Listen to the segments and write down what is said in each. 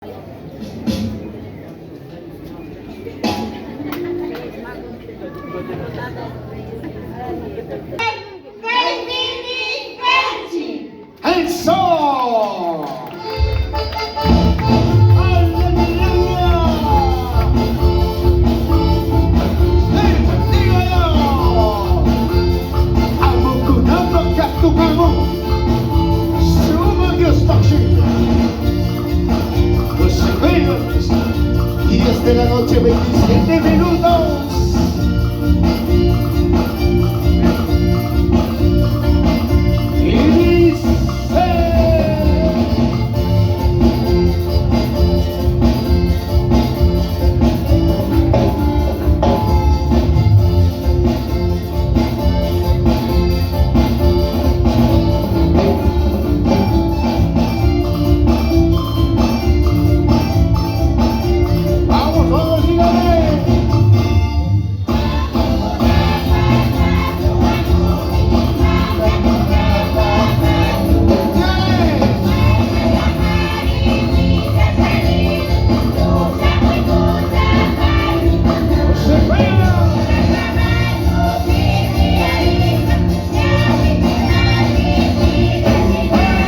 El sol. ¡Aleluya! ¡Sí, dígalo! Amukunapa katukamu. Suma Dios Pachito. Los 10 de la noche, 27 minutos. Y dice... Vamos, vamos, dígame. ¡Bien! ¡Se pega!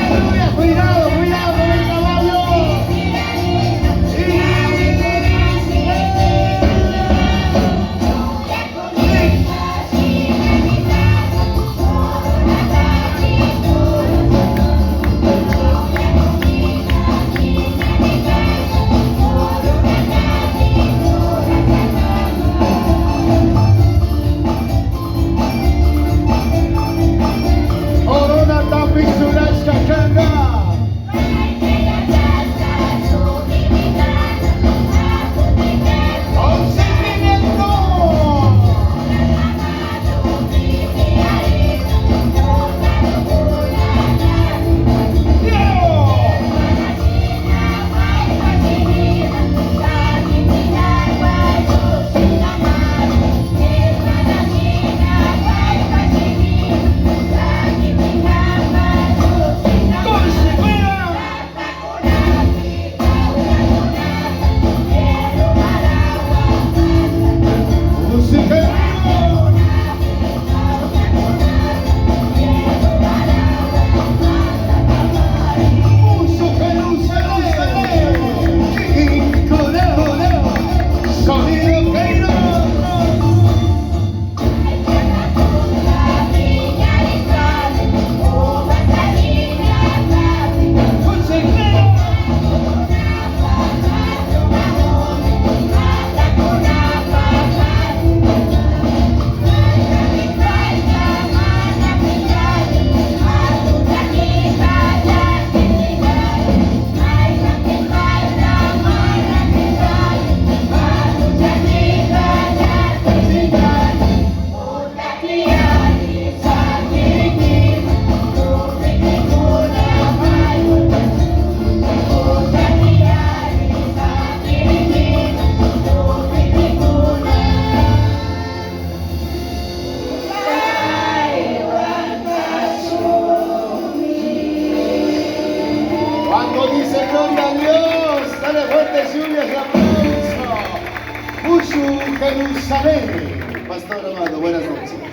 ¡Aleluya! ¡Cuidado, cuidado con el caballo! ¡Y dice! Orona tapi surashka kanga. ¡Con sentimiento! ¡Diego! ¡Con seguridad! ¡Música en vivo! ¡Mucho Jerusalén! ¡Kikinkuneo! ¡Sonido Keiro! ¡Con seguridad! Cuando dice gloria a Dios, dale fuertes lluvias de aplauso. Mushu Jerusalén. Pastor amado, buenas noches.